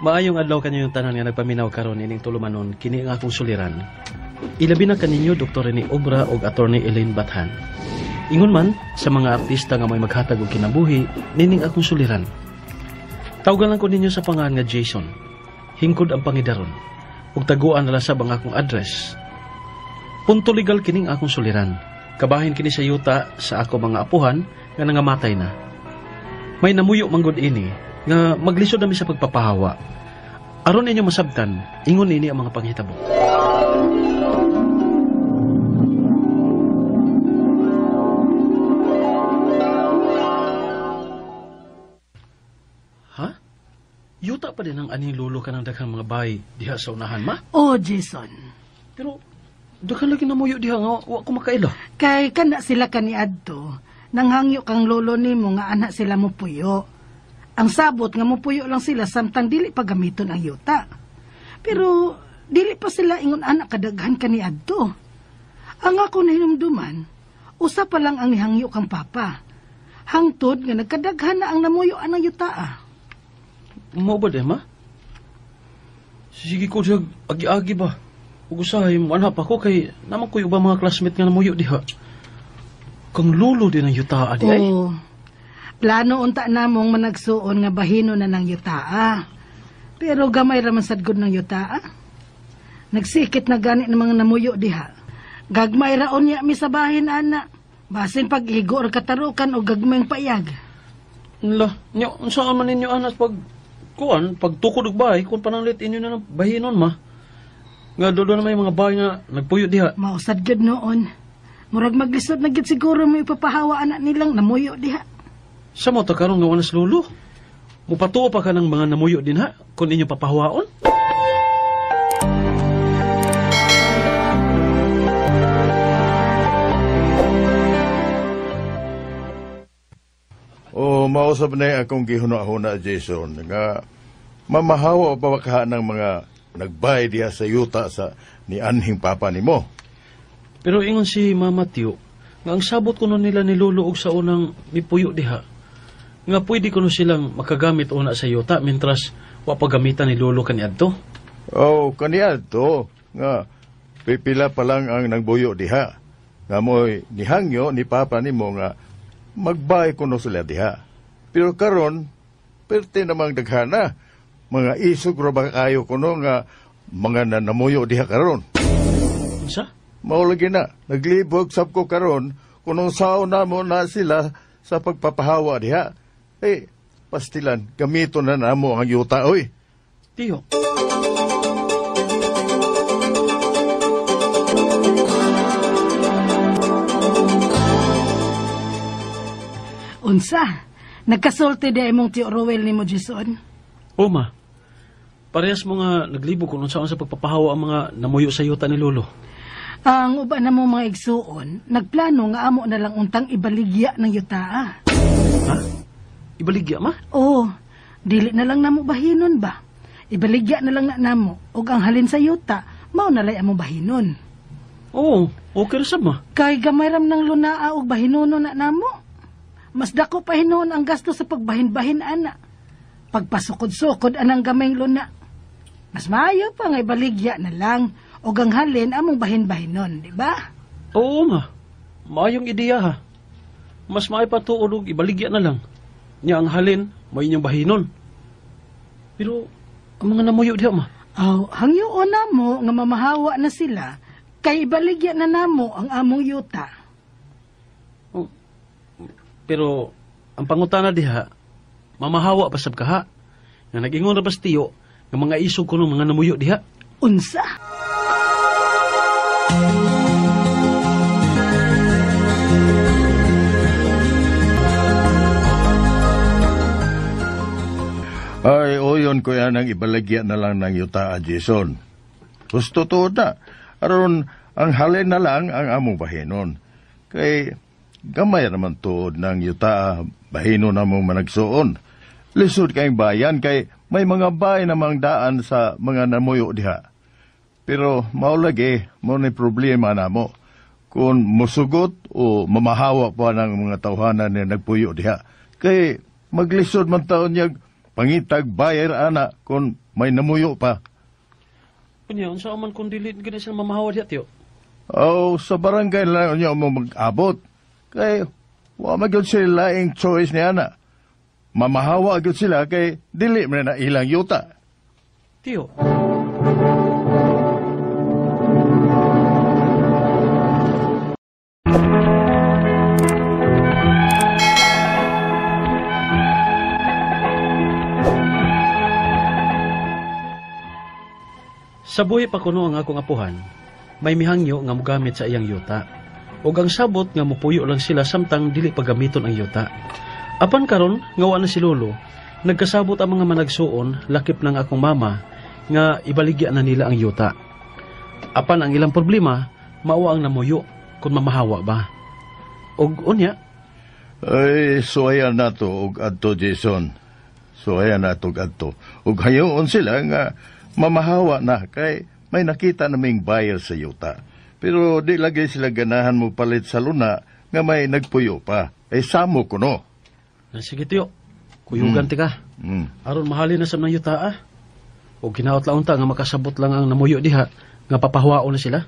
Maayong adlaw kaninyong tanan nga nagpaminaw karon ining tulumanon kini ang akong suliran. Ilabi na kaninyo Dr. Rene Obra ug Attorney Elaine Bathan. Ingon man sa mga artista nga may maghatag og kinabuhi nining akong suliran. Tawgan lang ko ninyo sa pangalan nga Jason. Hingkod ang pangidaron ug taguan na lang sab ang akong address. Punto legal kining akong suliran. Kabahin kini sa yuta sa ako mga apuhan nga nangamatay na. May namuyo manggod ini nga maglisod nami sa pagpapahawa. Aron ninyo masabtan, ingon nini ang mga panghitabo. Ha? Yuta pa din ang aning lulo ka ng daghang mga bahay diha sa unahan, ma? Oh, Jason. Pero daghan lagi namuyo diha nga wa ko makaila. Kay kana sila kaniadto, nanghangyo kang lolo nimo nga anak sila mopuyo. Ang sabot nga mopuyo lang sila samtang dili pa gamiton ang yuta. Pero dili pa sila ingon anak kadaghan kaniadto. Ang ako nahinumduman, usa pa lang ang nihangyo kang papa. Hangtod nga nagkadaghan na ang namuyo anang yuta. Mao ba di, ma? Sige ko siya agi-agi ba? Ug usahay mo anak pa ko kay naman ko'y ubang mga classmate nga namuyo diha. Kang lolo din ang yutaa di ay. Oo. Plano unta namong managsuon nga bahino na ng yutaa. Pero gamay ra man sad gud ng yutaa. Nagsikit na gani ng mga namuyo diha. Gagmay ra unya mi sa bahin ana. Basin pag-igo or katarukan o gagmayng payag. La, nya unsaan man ninyo anas pag kuan pagtukod og bahay kung pananglit inyo na ng bahinon ma. Nga doon na may mga bahay nga nagpuyo diha. Mausad gud noon. Murag maglisod na gid siguro mo ipapahawa anak nilang namuyo diha. Sa mo ta karon nga wanas lulo. Mupatuo pa ka ng mga namuyo din ha kung inyo papahawaon. O mausap na akong gihuna-huna, Jason, nga mamahawa pa ba ng mga nagbay diha sa yuta sa ni anhing papa nimo. Pero ingon si Mama Tio, nga ang sabot kuno nila ni Lolo og sa unang mipuyo diha, nga pwede kuno silang makagamit una sa yuta mentras wa pa gamitan ni Lolo kaniadto. Oh, kaniadto nga pipila pa lang ang nagbuyo diha. Nga mo'y nihangyo ni papa nimo nga magbay kuno sila diha. Pero karon perte namang daghana. Mga isog ra ba kayo kuno nga mga nanamuyo diha karon. Unsa? Mao lagi na, naglibog sab ko karon kunong sao namo na sila sa pagpapahawa diha. Eh, pastilan, gamito na namo ang yuta, oy. Tiyo. Unsa? Nagkasulti di imong Tiyo Rowel nimo, Jason? O ma, parehas mo nga naglibog kung unsaon sa pagpapahawa ang mga namuyo sa yuta ni Lolo. Ang uban na mo mga igsuon, nagplano nga amo na lang untang ibaligya ng yutaa. Ha? Ibaligya, ma? Oo, dili na lang namo bahinon ba? Ibaligya na lang na namo, ug ang halin sa yuta, mao na lay among bahinon. Oo, okay ra sab, ma. Kay gamay ram ng lunaa og bahinono na namo. Mas dako pa hinuon ang gasto sa pagbahin-bahin ana. Pagpasukod-sukod anang gamayng luna. Mas maayo pa nga ibaligya na lang og ang halin among bahin-bahinon, di ba? Oo, ma. Maayong ideya ha. Mas maayo pa tuod og ibaligya na lang. Nya ang halin, may inyong bahinon. Pero ang mga namuyo diha, ma. Aw, hangyoon namo nga mamahawa na sila kay ibaligya na namo ang among yuta. Oh, pero ang pangutana diha, mamahawa pa sab kaha. Nga nag-ingon ra bas tiyo nga mga isog kuno mga namuyo diha. Unsa? Ay, oyon ko yan ang ibalagya na lang ng yuta, Jason. Gusto tuod na. Aron, ang halin na lang ang among bahinon. Kay, gamay naman tuod ng yuta, bahinon namong managsuon. Lisod kayong bayan, kay may mga bahay namang daan sa mga namuyo diha. Pero maulagi, mo ni problema na mo. Kung musugot o mamahawa pa ng mga tawhanan na nagpuyo diha. Kay maglisod man taon niya pangitag bayar ana kung may namuyo pa. Unya, unsa man kung dili gani sila mamahawa diha, tiyo? Oh, sa barangay lang niya mo mag-abot. Kay, wa man gyud sila laing choice niya na. Mamahawa gyud sila kay dili man na ilang yuta. Tiyo. Sa buhi pa kuno ang akong apuhan, may mihangyo nga mogamit sa iyang yuta. Ug ang sabot nga mopuyo lang sila samtang dili paggamiton ang yuta. Apan karon nga wa na si Lolo, nagkasabot ang mga managsuon lakip ng akong mama nga ibaligya na nila ang yuta. Apan ang ilang problema, mao ang namuyo kung mamahawa ba. Og unya, ay suwayan nato og adto, Jason. Suwayan nato og adto. Ug hayoon sila nga mamahawa na kay may nakita naming buyer sa yuta. Pero di lagi sila ganahan mo palit sa luna nga may nagpuyo pa. Ay samo kuno. Sige tiyo, kuyugan ti ka. Aron mahalin na sa mga yuta ah. O ginaot lang unta nga makasabot lang ang namuyo diha nga papahuwaon na sila.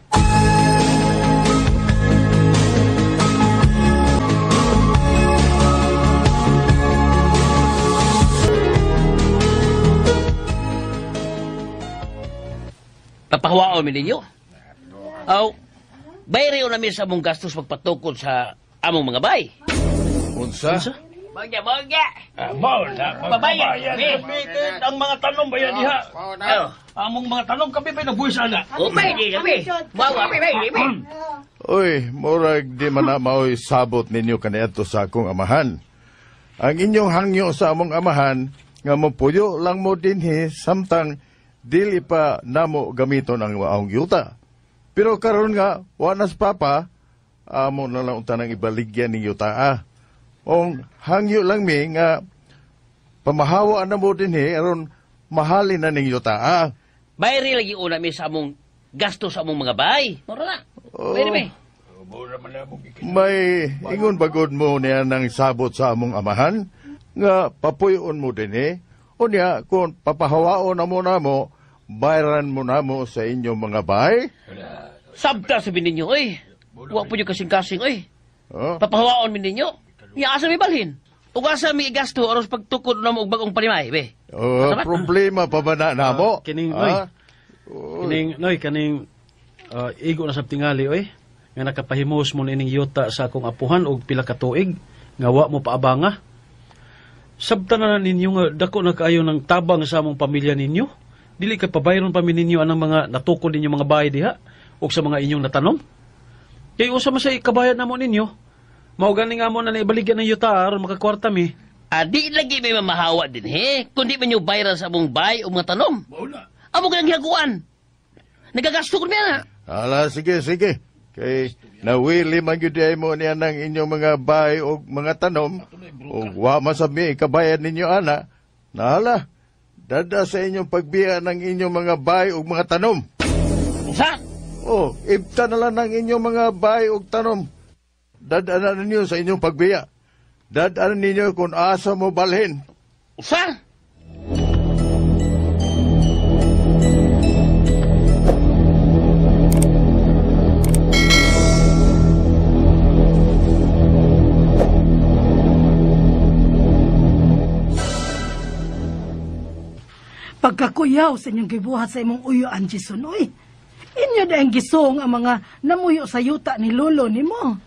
Papahuwaon mi ninyo. Aw, bayriyo na mi sa among gastos pagpatukod sa among mga bay. Unsa? Unsa? Bagya, bagya. Mao na, Babayan. Gamitin ang mga tanom bayan diha. Oh. Among mga tanom kami pa nabuhis ana. Oh, bay, di kami. Bawa, bay, bay, bay. Uy, murag di man na maoy sabot ninyo kaniadto sa akong amahan. Ang inyong hangyo sa among amahan nga mopuyo lang mo dinhi samtang dili pa namo gamiton ang among yuta. Pero karon nga wa nas papa, amo na lang unta nang ibaligyan ning yuta ah. Ong hangyo lang mi nga pamahawa na mo dinhi aron mahalin na ning yuta ah. Bayri lagi una mi sa among gasto sa among mga bay. Mura na. Oh. Bayri mi. May ingon bagod mo niya ng sabot sa among amahan nga papuyon mo dinhi. Unya kung papahawaon na mo namo, bayaran mo namo sa inyong mga bahay. Sabta sabi ninyo, oy. Wa po nyo kasing-kasing, oy. Oh. Papahawaon mi ninyo. Nya asa mi balhin? Ug asa mi igasto aros pagtukod namo og bagong palimay, be. Oh, Asa ba? problema pa ba na namo? Kining, oy. Ah? Kining, noy, kaning igo na sab tingali, oy. Nga nakapahimos mo nining yuta sa akong apuhan og pila ka tuig nga wa mo paabanga. Sabta na ninyo nga dako na kaayo ng tabang sa among pamilya ninyo. Dili kay pabayron pa mi ninyo anang mga natukod ninyo mga bahay diha og sa mga inyong natanom. Kay usa man sa ikabayad namo ninyo. Mao gani nga mo na naibaligyan ng yuta aron makakwarta mi. Adi lagi may mamahawa din he. Kundi man yung bayran sa among bay o mga tanom. Amo ka nang gihaguan. Nagagasto ko niya na. Ala, sige, sige. Kay nawili man gyud ay mo niya ng inyong mga bahay o mga tanom. O wa man sa mi ikabayad ninyo ana. Nahala, dada sa inyong pagbiya ng inyong mga bahay o mga tanom. Sa? Oh, ibta na lang ng inyong mga bahay o tanom. Dada na ninyo sa inyong pagbiya. Dada na ninyo kung asa mo balhin. Usa? Pagkakuyaw sa inyong gibuhat sa imong uyuan, Jason, uy. Inyo na ang gisong ang mga namuyo sa yuta ni Lolo ni mo.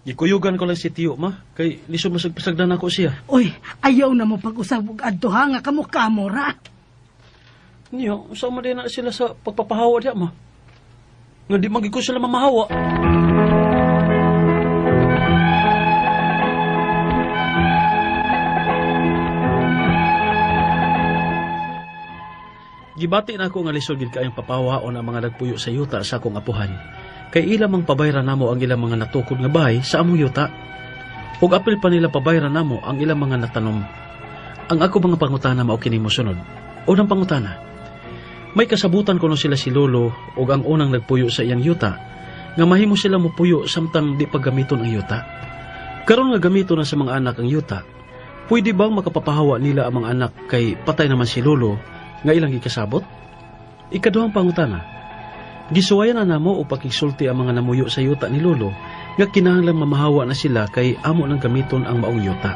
Gikuyugan ko lang si Tiyo, ma. Kay lisod masagpasagdan ako siya. Uy, ayaw na mo pag-usab og adto ha, nga kamo-kamo ra. Niyo, unsa man din na sila sa pagpapahawa diya, ma? Nga di man gid ko sila mamahawa. Gibati na ako nga lisod gid kaayong papahawaon ang mga nagpuyo sa yuta sa akong apuhan. Kay ila mang pabayra namo ang ilang mga natukod nga bahay sa among yuta. Ug apil pa nila pabayra namo ang ilang mga natanom. Ang ako mga pangutana mao kini mosunod. Unang pangutana, may kasabutan kuno sila si Lolo ug ang unang nagpuyo sa iyang yuta nga mahimo sila mopuyo samtang di paggamiton ang yuta. Karon nga gamiton na sa mga anak ang yuta, pwede bang makapapahawa nila ang mga anak kay patay naman si Lolo nga ilang gikasabot? Ikaduhang pangutana. Gisuwayan na namo o pakigsulti ang mga namuyo sa yuta ni Lolo nga kinahanglang mamahawa na sila kay amo nang gamiton ang maong yuta.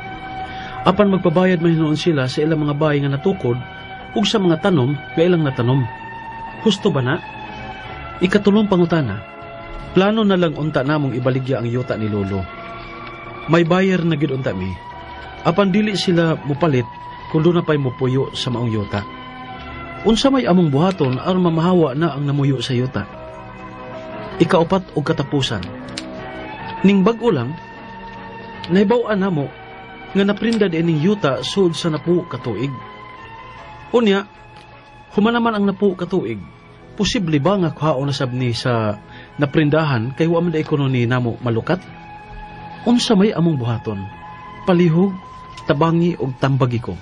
Apan magpabayad man hinuon sila sa ilang mga bahay nga natukod ug sa mga tanom nga ilang natanom. Husto ba na? Ikatulong pangutana. Plano na lang unta namong ibaligya ang yuta ni Lolo. May buyer na gid unta mi. Apan dili sila mupalit kung duna pa'y mupuyo sa maong yuta. Unsa may among buhaton aron mamahawa na ang namuyo sa yuta? Ikaupat og katapusan. Ning bag-o lang, nahibaw-an namo nga naprinda ining yuta sud sa 10 ka tuig. Unya, human naman ang 10 ka tuig, posible ba nga kuhaon na sab ni sa naprindahan kay wa man diay kuno ni namo malukat? Unsa may among buhaton? Palihog, tabangi og tambagi ko.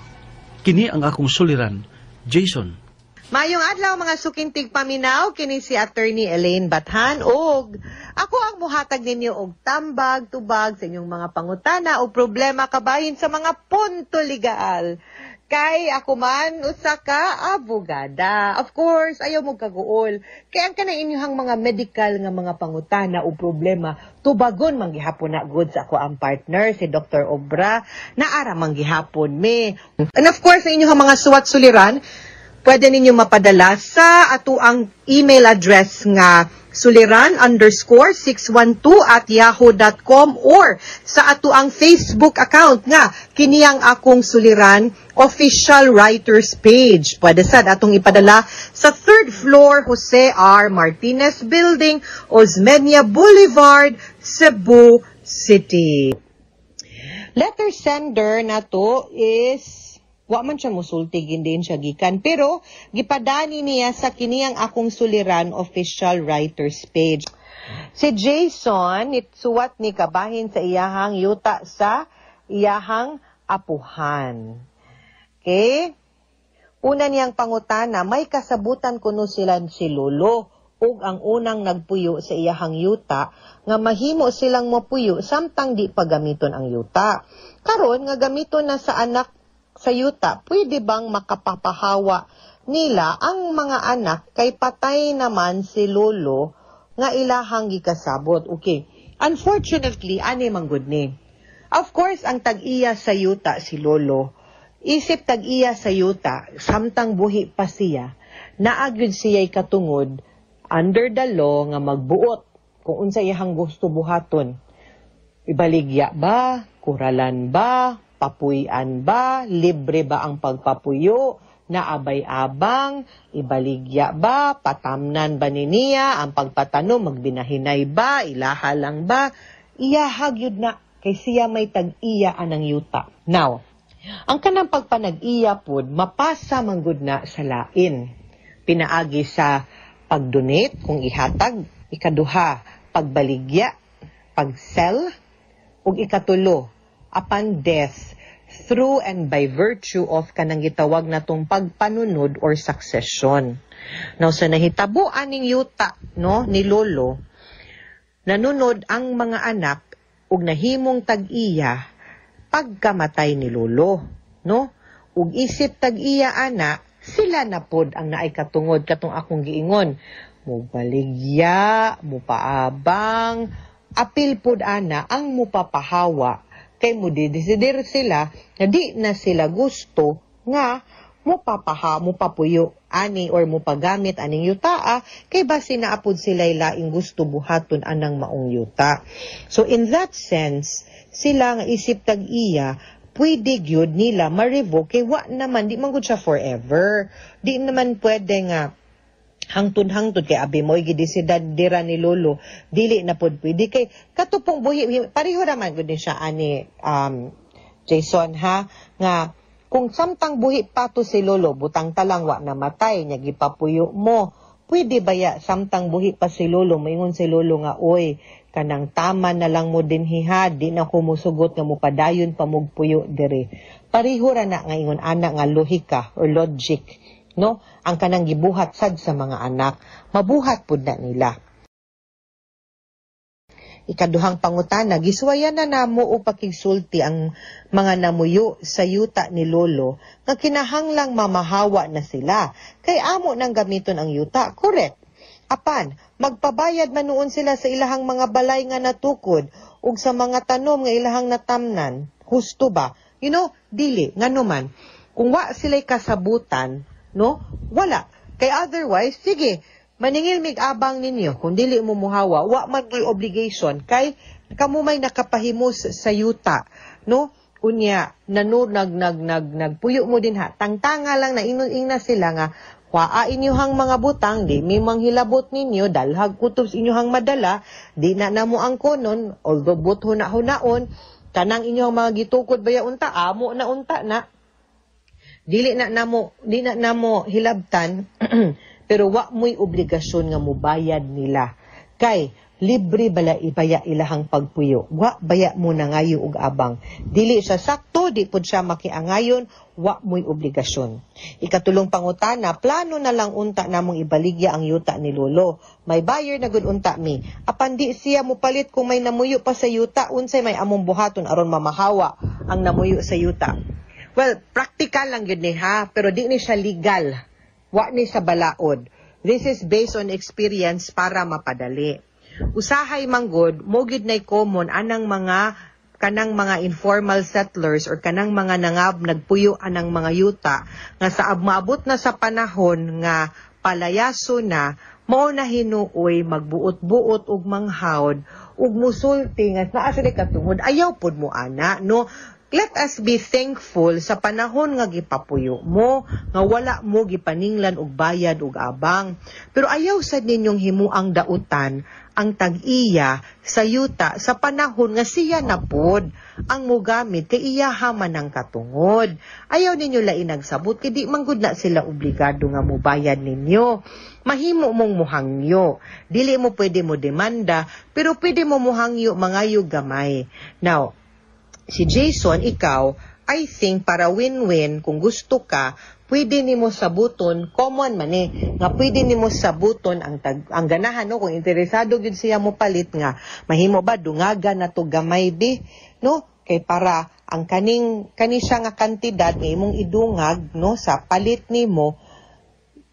Kini ang akong suliran, Jason. Maayong adlaw, mga suking tigpaminaw, kini si Attorney Elaine Bathan og ako ang muhatag ninyo og tambag tubag sa inyong mga pangutana o problema kabahin sa mga punto legal. Kay ako man usa ka abogada. Of course, ayaw mo kaguol. Kay ang kanang inyong mga medical nga mga pangutana o problema, tubagon man gihapon na gud sa akoang partner si Dr. Obra, naara man gihapon me. And of course, ang inyong mga suwat suliran, pwede ninyo mapadala sa atoang email address nga suliran_612@yahoo.com or sa atoang Facebook account nga kiniyang Akong Suliran Official Writers Page. Pwede sad atong ipadala sa third floor, Jose R. Martinez Building, Osmeña Boulevard, Cebu City. Letter sender na to is wa man siya musulti gindin siya gikan, pero gipadani niya sa kiniyang Akong Suliran Official Writers Page. Si Jason itsuwat ni kabahin sa iyahang yuta sa iyahang apuhan. Okay? Una niyang pangutana, may kasabutan kuno sila si Lolo ug ang unang nagpuyo sa iyahang yuta nga mahimo silang mopuyo samtang di pa gamiton ang yuta. Karon nga gamiton na sa anak sa yuta, pwede bang makapapahawa nila ang mga anak kay patay naman si Lolo nga ilahang gikasabot? Okay. Unfortunately, ani man gud ni. Of course, ang tag-iya sa yuta si Lolo. Isip tag-iya sa yuta, samtang buhi pa siya, naa gyud siya'y katungod under the law nga magbuot kung unsa iyahang gusto buhaton. Ibaligya ba? Kuralan ba? Papuy-an ba? Libre ba ang pagpapuyo? Naabay-abang? Ibaligya ba? Patamnan ba ni niya? Ang pagpatanom, magbinahinay ba? Ilaha lang ba? Iyaha gyud na kay siya may tag-iya anang yuta. Now, ang kanang pagpanag-iya pod, mapasa man gud na sa lain. Pinaagi sa pag-donate kung ihatag, ikaduha, pagbaligya, pag-sell, ug ikatulo, upon death, through and by virtue of kanang gitawag natong pagpanunod or succession. Now, sa nahitabo aning yuta, no, ni Lolo, nanunod ang mga anak ug nahimong tag-iya pagkamatay ni Lolo, no? Ug isip tag-iya ana, sila na pod ang naay katungod katong akong giingon. Mubaligya, mupaabang, apil pod ana ang mupapahawa kay mo didesidir sila na di na sila gusto nga mupapaha, mupapuyo ani or mupagamit aning yutaa kay basi naapod sila laing gusto buhaton anang maong yuta. So in that sense, sila nga isip tag-iya, pwede gyud nila ma-revoke kay wa naman, di man gud siya forever. Di naman pwede nga hangtod-hangtod kay abi mo gidesidad dira ni Lolo, dili na pod pwede kay katupong buhi. Pareho ra man gud ni siya ani, Jason, ha, nga kung samtang buhi pa to si Lolo, butang talang wa namatay nya gipapuyo mo, pwede baya samtang buhi pa si Lolo moingon si Lolo nga, "Oy, kanang tama na lang mo dinhi ha, di na ko musugot nga mopadayon pa mugpuyo diri"? Pareho ra na nga ingon ana nga lohika or logic, no? Ang kanang gibuhat sad sa mga anak, mabuhat pud na nila. Ikaduhang pangutana, gisuwayan na namo og pakigsulti ang mga namuyo sa yuta ni Lolo nga kinahanglang mamahawa na sila kay amo nang gamiton ang yuta. Correct. Apan, magpabayad man nuon sila sa ilahang mga balay nga natukod ug sa mga tanom nga ilahang natamnan. Husto ba? Dili ngano man kung wa sila'y kasabutan, no? Wala. Kay otherwise, sige, maningil mig abang ninyo kung dili mo muhawa, wa man mo'y obligation kay kamo may nakapahimus sa yuta, no? Unya, nano nag nag nag nagpuyo mo din ha. Tangtanga lang na ingna sila nga waa inyohang mga butang, di mi manghilabot ninyo, dalhag kutob sa inyohang madala, di na namo ang konon, although but huna-hunaon, kanang inyong mga gitukod baya unta, amo na unta na, dili na namo hilabtan, pero wa mo'y obligasyon nga mubayad nila kay libre bala ibaya ilahang pagpuyo. Wa baya mo nangayo og abang. Dili siya sakto, di pud siya makiangayon, wa mo'y obligasyon. Ikatulong pangutana, plano na lang unta namong ibaligya ang yuta ni Lolo. May buyer na gud unta mi. Apan di siya mupalit kung may namuyo pa sa yuta, unsay may among buhaton aron mamahawa ang namuyo sa yuta? Well, practical lang yun ni ha, pero di ni siya legal. Wa ni sa balaod. This is based on experience para mapadali. Usahay manggod, mo gyud nay common anang mga kanang mga informal settlers or kanang mga nangab nagpuyo anang mga yuta nga sa maabot na sa panahon nga palayaso na, mao na hinuoy magbuot-buot ug manghawd ug musulti nga naa sila katungod ayaw pod mo ana, no? Let us be thankful sa panahon nga gipapuyo mo nga wala mo gipaninglan og bayad og abang, pero ayaw sad ninyong himuang dautan ang tag-iya sa yuta sa panahon nga siya na pod ang mugamit kay iya man ang katungod. Ayaw ninyo lain nagsabot kay di man gud na sila obligado nga mubayad ninyo. Mahimo mong muhangyo. Dili mo pwede mo demanda, pero pwede mo muhangyo mangayo gamay. Now, si Jason, ikaw, I think para win-win, kung gusto ka, pwede nimo sabuton, common man eh, nga pwede nimo sabuton ang ganahan, no, kung interesado gyud siya mo palit nga, mahimo ba, dungagan na to gamay bi, no? Kay para ang kaning, kani siya nga kantidad nga imong idungag, no, sa palit nimo,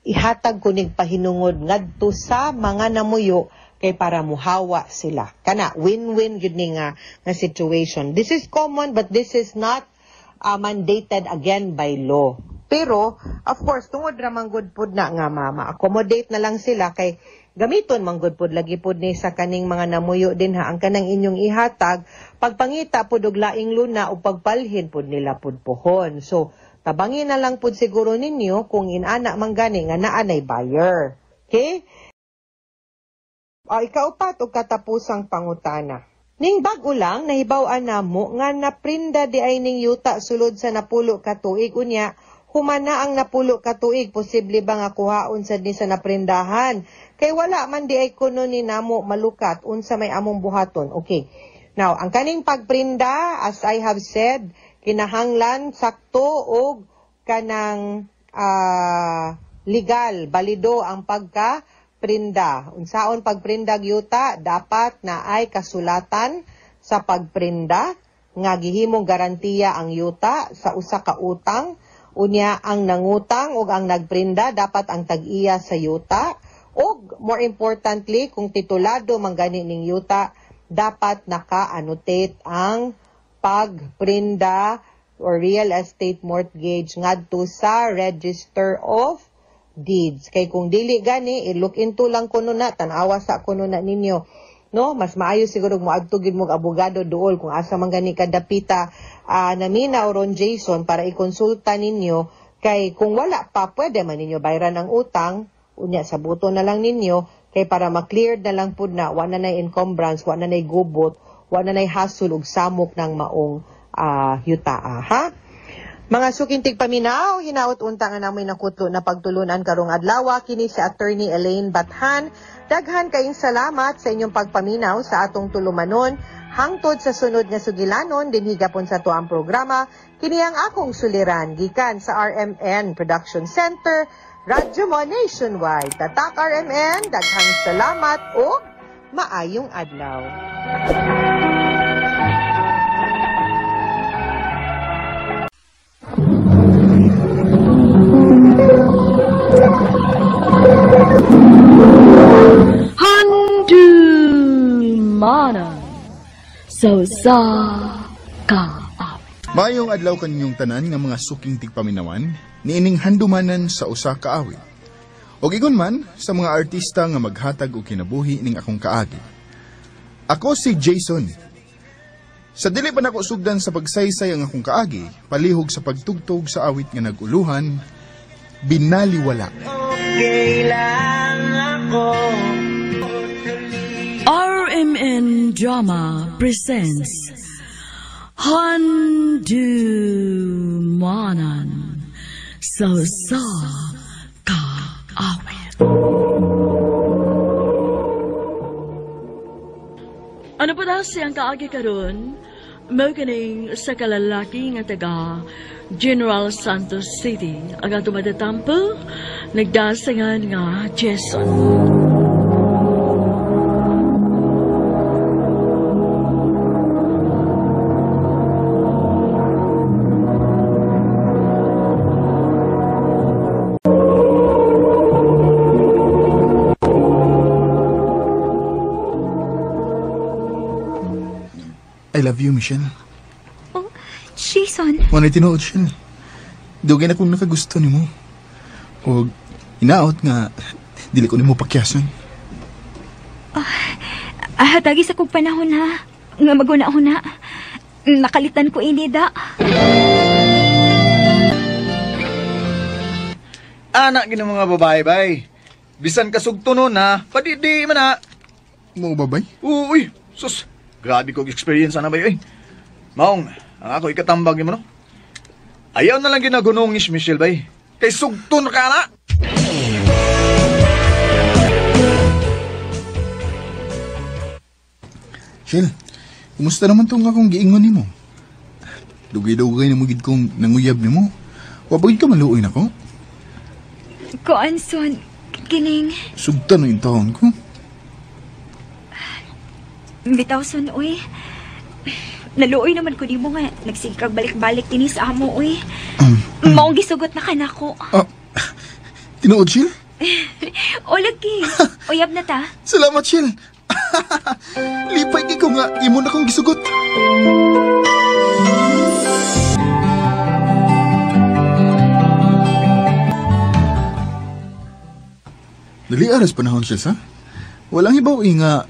ihatag ko nig pahinungod ngadto sa mga namuyo kay para muhawa sila. Kana win-win gyud ni nga situation. This is common, but this is not mandated again by law. Pero of course tungod ra man gud pud na nga ma-accommodate na lang sila kay gamiton man gud pud lagi pud ni sa kaning mga namuyo din ha ang kanang inyong ihatag pagpangita pud og laing luna o pagpalhin pud nila pud pohon. So tabangin na lang pud siguro ninyo kung inana man gani nga naa nay buyer. Okay? O, ikaupat og katapusang pangutana. Ning bag-o lang nahibaw-an namo nga naprinda di ay ning yuta sulod sa 10 ka tuig, unya humana ang 10 ka tuig, posible ba nga kuhaon sad ni sa naprindahan kay wala man di ay kuno ni namo malukat? Unsa may among buhaton? Okay. Now, ang kaning pagprinda, as I have said, kinahanglan sakto og kanang legal, balido ang pagka prinda. Unsaon pagprinda yuta, dapat na ay kasulatan sa pagprinda nga gihimong garantiya ang yuta sa usa ka utang. Unya ang nangutang ug ang nagprinda dapat ang tag-iya sa yuta, ug more importantly, kung titulado man gani ning yuta, dapat naka-annotate ang pagprinda or real estate mortgage ngadto sa Register of Deeds. Kay kung dili gani, i-look into lang kuno na, tan-awa sa kuno na ninyo. No, mas maayo siguro moadto gid mo abogado duol kung asa man gani kadapita naminaw ron, Jason, para ikonsulta ninyo, kay kung wala pa, pwede man ninyo bayran ang utang unya sa buto na lang ninyo kay para ma-clear na lang pud na wa na nay encumbrance, wa na nay gubot, wa na nay hasol ug samok ng maong yutaa, ha. Mga suking tigpaminaw, hinaot unta nga namoy nakutlo na pagtulunan karong adlaw. Kini si Attorney Elaine Bathan. Daghan kayong salamat sa inyong pagpaminaw sa atong tulumanon. Hangtod sa sunod nga sugilanon, dinhi gapon sa atuang programa, kini ang akong suliran gikan sa RMN Production Center, Radyo Mo Nationwide. Tatak RMN, daghang salamat ug Maayong adlaw. Handumanan sa usa ka awit. Maayong adlaw kaninyong tanan nga mga suking tigpaminawan niining handumanan sa usa ka awit. Og ingon man sa mga artista nga maghatag og kinabuhi ning akong kaagi. Ako si Jason. Sa dili pa nako sugdan sa pagsaysay ang akong kaagi, palihog sa pagtugtog sa awit nga nag-uluhan, Binaliwala. Okay lang ako. RMN Drama presents Handumanan sa usa ka awit. Ano pa daw siyang kaagi karon? Mao kining sa kalalaki nga taga General Santos City. Ang atong matatampo, nagdasangan nga Jason. I love you, Michelle. Oh, Jason. Wala tinuod, Michelle. Dugay na kong nakagusto nimo. O inaot nga, dili ko nimo pakyasan. Hatagi sa kong panahon ha. Nga maguna-una. Nakalitan ko ini da. Anak gina mga babae, bay. Bisan kasugto nun ha, padidi man ha. Mo ba, bay? Uy, sus. Grabe kong experience ana bay, oy. Maong, ang ako ikatambag nimo no. Ayaw na lang ginagunong is Michelle bay. Kay sugton ka na. Shell, kumusta naman tong akong giingon nimo? Dugay-dugay na mo gid kong nanguyab nimo. Wa ba gid ka maluoy nako? Kuan son, kining sugtan na intawon ko. Bitaw son, uy. Naluoy naman ko nimo nga nagsigkag balik-balik dinhi sa amo, uy. Maong gisugot na kanako. Tinuod, Shil? O lagi. Uyab na ta. Salamat, Shil. Lipay ko nga imo na kong gisugot. Dali aras panahon, Shil, sa? Walang ibaw nga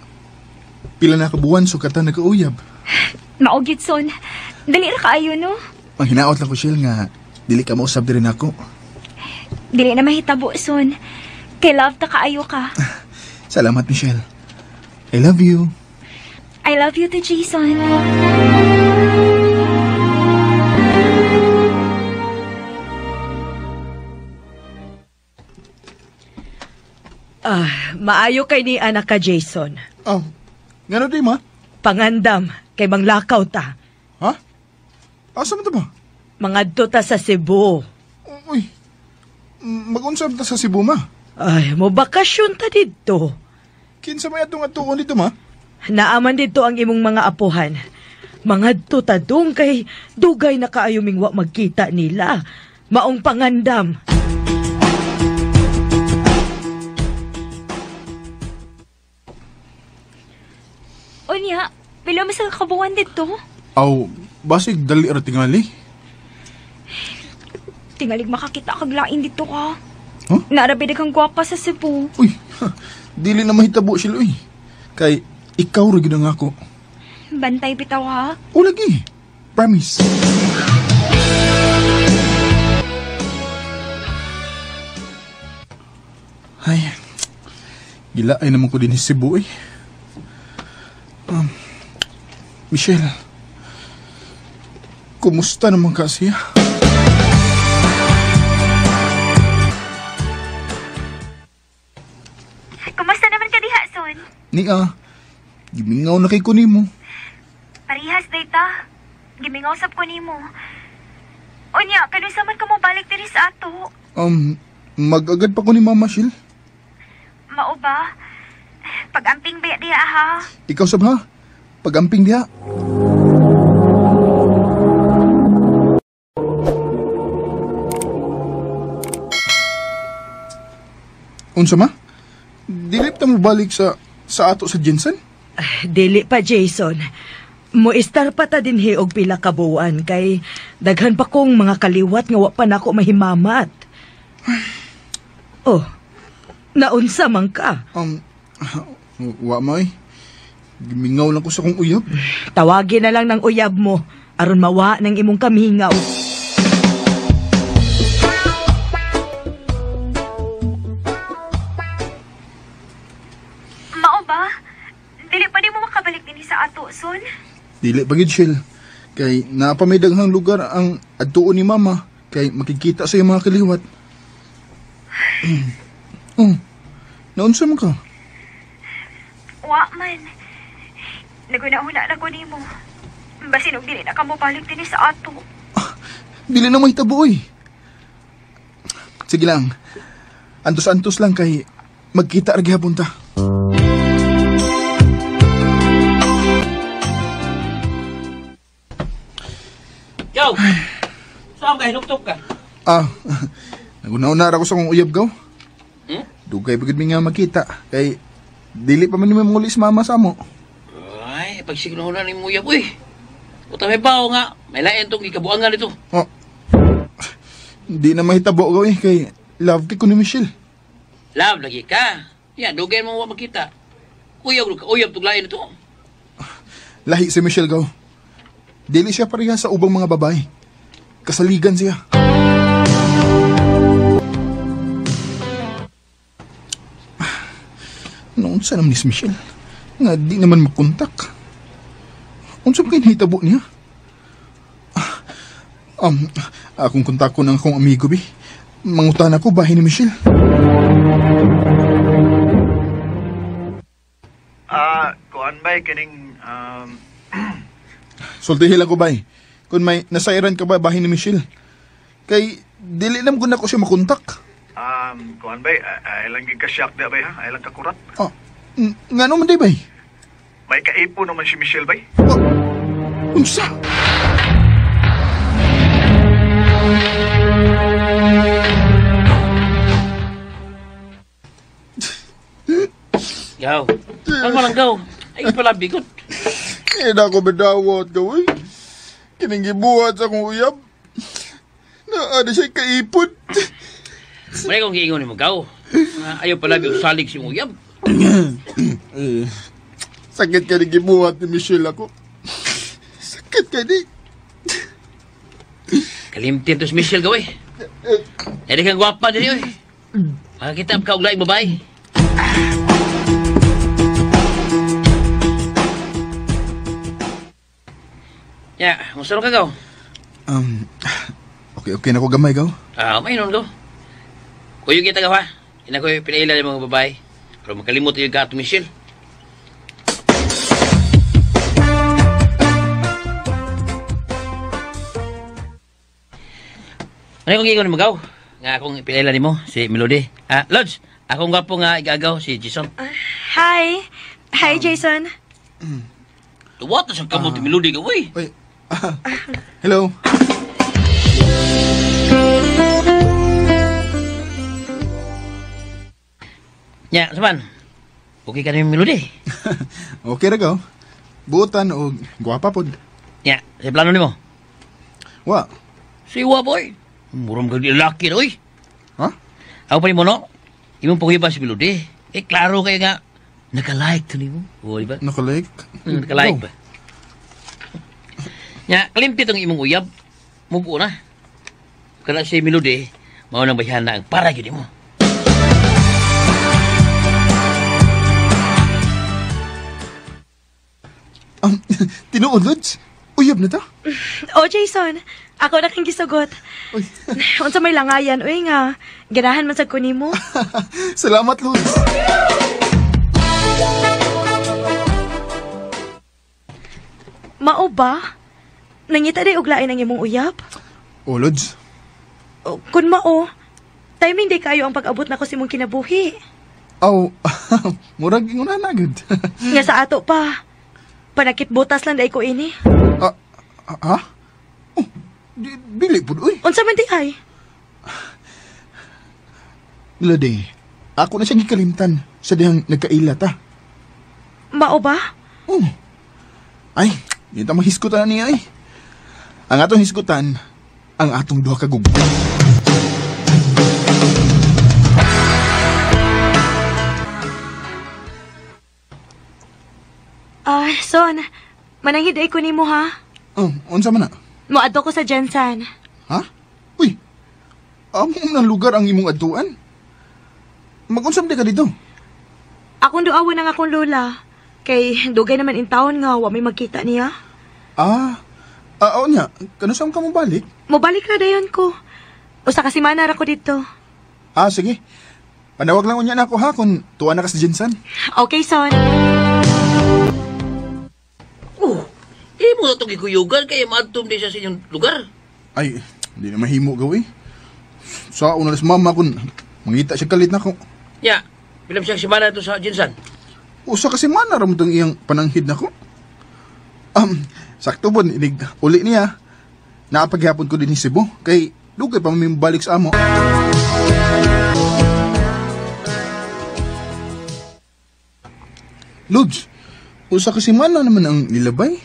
pila na kabuwan so kata nagkauyab. Mao gyud son. Dali ra kaayo no. Ang hinaot lang ko, Shil, nga dili ka mausab diri nako. Dili na mahitabo son. Kay love ta kaayo ka. Salamat, Michelle. I love you. I love you too, Jason. Maayo kay ni anak ka, Jason. Oh, ngano di ma? Pangandam, kay manglakaw ta. Ha? Asa man ta ba? Mangadto ta sa Cebu. Uy, mag-unsa ta sa Cebu, ma? Ay, mo bakasyon ta didto. Kinsa may atong atuon dito, ma? Naaman dito ang imong mga apuhan. Mangadto ta dong kay dugay na kaayo ming wa magkita nila. Maong pangandam. Unya, pila man sa kabuwan dito? Aw, basig dali ra tingali. Tingalig makakita kag lain dito ka. Huh? Naarabi kang gwapa sa Cebu. Uy, ha, dili na mahitabo sila, uy. Kay ikaw ra gyud ang ako. Bantay bitaw ha. O lagi. Promise. Ay, gilaay naman ko din si Cebu, eh. Michelle, kumusta naman ka siya? Kumusta naman ka diha, son? Nia, gimingaw na kay ko nimo. Parihas dayta. Gimingaw sab ko nimo. Unya, kanusa man ka mo balik diri sa ato? Mag-agad pa ko ni Mama, Shil. Mao ba? Pag-amping ba diha ha? Ikaw sab ha? Pag-amping diha. Unsa ma? Dili ta mo balik sa ato sa Jensen? Dili pa, Jason. Moistar pa ta dinhi og pila ka buwan kay daghan pa kong mga kaliwat nga wa pa nako mahimamat. Oh, naunsa man ka? Wa may. Gimingaw lang ko sa kong uyab. Tawagin na lang ng uyab mo aron mawa ng imong kamingaw. Mao ba? Dili pa di mo makabalik dinhi sa ato, son? Dili pa gid, Shell. Kay naa pa may daghang lugar ang adtuon ni Mama kay makikita sa iyang mga kaliwat. Oh, naunsa man ka? Wa man. Naguna-una na ko nimo. Basin og dili na ka mobalik dinhi sa ato. Dili na mahitabo oy. Sige lang. Antos-antos lang kay magkita ra gihapon ta. Yo! Saan ka? Hinuktok ka? Ah, naguna-una ra ko sa kong uyab gaw. Hmm? Dugay pa gud mi nga makita kay dili pa man ni manguli si mama sa amo. Ay, pagsignaw na ni mo uyab, uy. Uta may bao nga. May lain tong gikabuangan nito. Oh. Di na mahitabo gaw eh kay love kay ko ni Michelle. Love lagi ka. Yan, dugay mo wa makita. Uyab ka, uyab tong lain nito. Lahi si Michelle gaw. Dili siya pareha sa ubang mga babae. Kasaligan siya. Noon sa naman ni si Michelle? Nga di naman makontak. Unsa ba kay nahitabo niya? Akong kontak ko ng akong amigo, bi. Mangutan ako bahin ni Michelle. Kuan bay kining Sultihin lang ko bay. Kung may nasairan ka ba bahin ni Michelle? Kay dili nam gud nako siya makontak. Kuan bay, ay lang gid ka shock da bay ha, ay lang ka kurat. Oh, ngano man day bay? May kaipo naman si Michelle bay. Oh, unsa? Gaw. Ano man lang gaw? Ay pala bigot. Eh, na ako bedawat gaw eh. Kining gibuhat sa akong uyab. Naana siya kaipon. May kong giingon nimo gaw. Ayaw pala bi salig si uyab. Sakit ka ni gibuhat ni Michelle ako. Sakit ka ni. Kalimtin to si Michelle gaw eh. Edi kang gwapa dili oy. Makakita ka og laing babae. Ya, musta ka gaw? Okay na ko gamay gaw. Ah, may nun gaw. Kuyog kita gaw ha. Ina ko pinaila ng mga babae. Pero makalimot yung gato Michelle. Ano kong gigon mo gaw? Nga akong pinaila nimo si Melody. Ah, Lods, akong gwapo nga igagaw si Jason. Hi. Hi, Jason. Tuwa ta sa kamot ni Melody gaw eh. Oy. Hello. Ya, saman. Okay ka ni Melody? Okay ra gaw. Buotan og gwapa pod. Ya, sa plano nimo? Wa. Siwa boy. Muram ka di laki oy. Ha? Ako pa nimo no? Imong paguhiba si Melody. Eh klaro kay nga naka-like to nimo. O, di ba? Naka-like? Naka-like ba? Nya, kalimti tong imong uyab. Mubo na. Kana si Melody, mao nang bayhana ang para gyud nimo. Tinuod, Lods? Uyab na ta? Oh, Jason. Ako na kang gisugot. Unsa may langayan, uy nga. Ganahan man sad ko nimo. Salamat, Lods. Mao ba? Nangita day og lain ang imong uyab? Oh, Lods. O, kun mao, timing day kayo ang pag-abot nako sa imong kinabuhi. Aw, murag ingon na gud. Nga sa ato pa. Panakit butas lang dai ko ini. Ha? Oh, dili pud oy. Unsa man di ay? Melody, ako na siyang gikalimtan sa dihang nagkaila ta. Mao ba? Oh. Ay, di ta mahisgutan na niya ay. Ang atong hisgutan, ang atong duha ka gugma. Ah, Son, mananghid ay ko nimo ha. Oh, unsa man na? Moadto ko sa Jensen. Ha? Uy, amo ng lugar ang imong adtuan. Mag-unsam di ka dito. Akong duawan ang akong lola. Kay dugay naman in town nga wa may magkita niya. Oo niya. Kanusam ka mo balik? Mobalik ra dayon ko. Usa ka semana ra ko dito. Ah, sige. Panawag lang unya na ako ha kung tuwa na ka sa Jensen. Okay, Son. Oh, imo na itong gikuyugan kaya maadtom di siya sa inyong lugar. Ay, hindi na mahimo gawi. Sa una na mama kun mangita siya kalit na ko. Ya, bilang siyang semana ito sa Jensen. Usa kasi mana ra mo tong iyang pananghid nako. Sakto bon inig uli niya. Naapaghapon ko din ni Cebu kay dugay pa mambalik sa amo. Lods, usa kasi mana naman ang nilabay.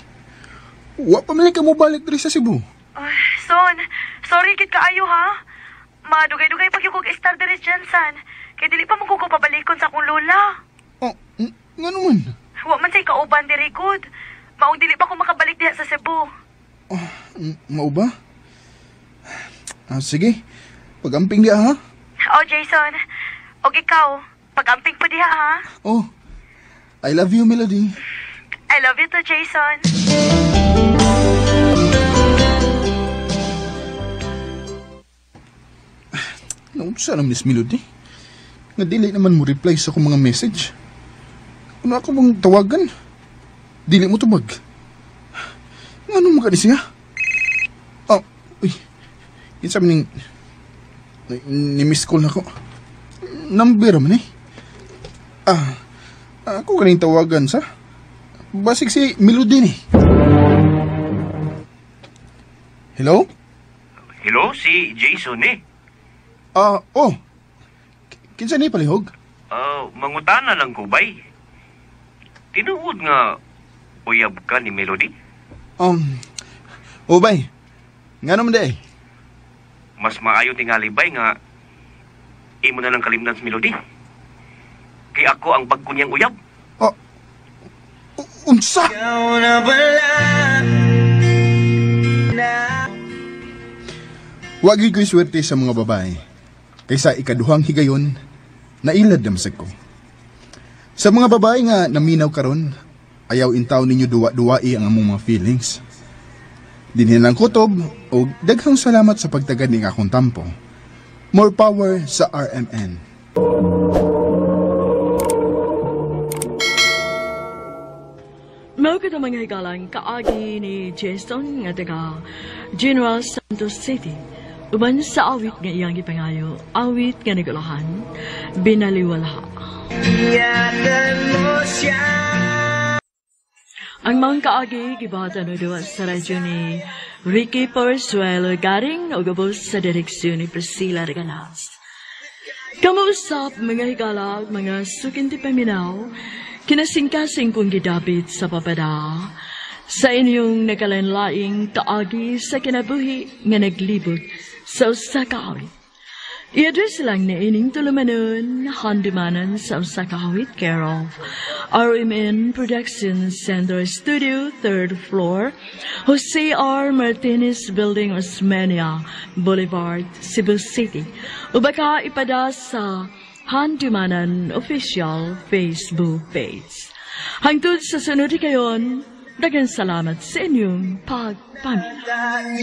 Wa pa man ka mo balik diri sa Cebu. Son, sorry kit kaayo ha. Madugay-dugay pag yung star diri Jensen. Kay dili pa mo ko pabalikon sa akong lola. Oh, ngano man? Wa man say kauban diri good. Maong dili pa ko makabalik diha sa Cebu. Oh, mao ba? Ah, sige. Pagamping diha ha. Oh, Jason. Og ikaw, pagamping pa diha ha. Oh. I love you, Melody. I love you too, Jason. Naunsa naman ni Melody? Nga dili naman mo reply sa akong mga message. Ano ako bang tawagan? Dili mo tubag. Nga nung makani siya? Oh, uy. Kinsa man ning ni-miss call na ko. Number man eh. Ah, ako kaning tawagan sa. Basig si Melody ni. Hello? Hello, si Jason eh. Ah, oh. Kinsa ni palihog? Mangutana lang ko bay. Tinuod nga uyab ka ni Melody? Oh bay. Nga naman di eh. Mas maayo tingali bay nga imo na lang kalimtan si Melody. Kay ako ang bag-o niyang uyab. Oh, unsa? Wag gyud ko'y swerte sa mga babae. Kaysa ikaduhang higayon, nailad na masag ko. Sa mga babae nga naminaw karon, ayaw intaw ninyo duwa-duwai ang among mga feelings. Dinhin lang kutob o daghang salamat sa pagtagad ning akong tampo. More power sa RMN. Mao kita mga higalang kaagi ni Jason nga taga General Santos City. Uban sa awit nga iyang gipangayo, awit nga nagulahan, binaliwala. Iyakan mo siya. Ang mga kaagi gibatan o duwa sa radyo ni Ricky Porzuelo Garing o gabos sa direksyon ni Priscilla Regalas. Kamuusap mga higala, mga sukinti paminaw, kinasingkasing kong gidapit sa papada, sa inyong nakalanlaing kaagi sa kinabuhi nga naglibot sa usa ka awit. I-address lang na ining tulumanon, handumanan sa usa ka awit, care of RMN Production Center Studio, 3rd floor, Jose R. Martinez Building, Osmeña Boulevard, Cebu City. O baka ipada sa Handumanan Official Facebook page. Hangtod sa sunod kayon, daghang salamat sa inyong pagpaminaw.